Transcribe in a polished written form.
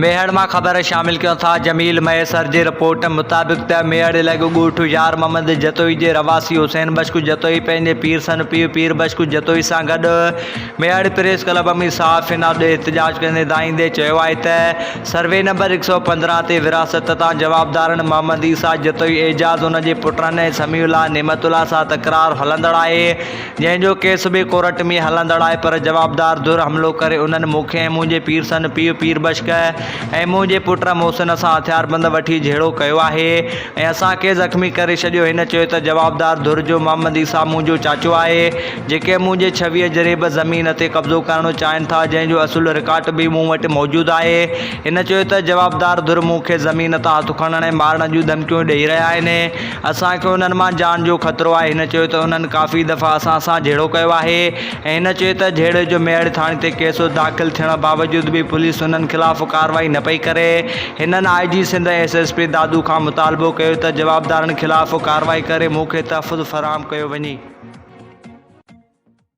ميهڙ مان خبر شامل ڪيون ٿا جميل مهيسر جي رپورٽ مطابق ته ميهڙ لڳ ڳوٺ يار محمد جتوئي جي رهواسي حسين بخش جتوئي پنهنجي پيرسن پيء پير بخش جتوئي سان گڏ ميهڙ پريس ڪلب ۾ صحافين آڏو احتجاج ڪندي دانهيندي چيو آهي ته سروي نمبر 115 تي وراثت تان جوابدارن محمد عيسيٰ جتوئي اعجاز ان جي پٽن ۽ سميع الله نعمت الله سان تڪرار هلندڙ آهي جنهن جو ڪيس به ڪورٽ ۾ هلندڙ آهي پر جوابدار ڌر حملو ڪري انهن مون کي ۽ منهنجي پيرسن پيء پير بشڪ ۽ منهنجي پٽ محسن سان هٿياربند وٺي جهيڙو ڪيو آهي ۽ اسان کي زخمي ڪري ڇڏيو هن چيو ته جوابدار ڌر جو محمد عيسيٰ منهنجو چاچو آهي جيڪي منهنجي 26 جريب زمين تي قبضو ڪرڻ چاهين ٿا جنهن جو اصل رڪارڊ به مون وٽ موجود آهي هن چيو ته جوابدار ڌر مون کي زمين تان هٿ کڻڻ ۽ مارڻ جون ڌمڪيون ڏئي رهيا آهن اسان کي انهن مان جان جو خطرو آهي هن چيو ته انهن ڪافي دفعا اسان سان جهيڙو ڪيو آهي ۽ هن چيو ته جهيڙي جو ميهڙ ٿاڻي تي ڪيس داخل ٿيڻ باوجود به پوليس انهن خلاف ڪارروائي نه پئي ڪري هنن I G Sindh ۽ S S P Dadu کان مطالبو ڪيو ته جوابدارن خلاف ڪارروائي ڪري مون کي تحفظ فراهم ڪيو وڃي.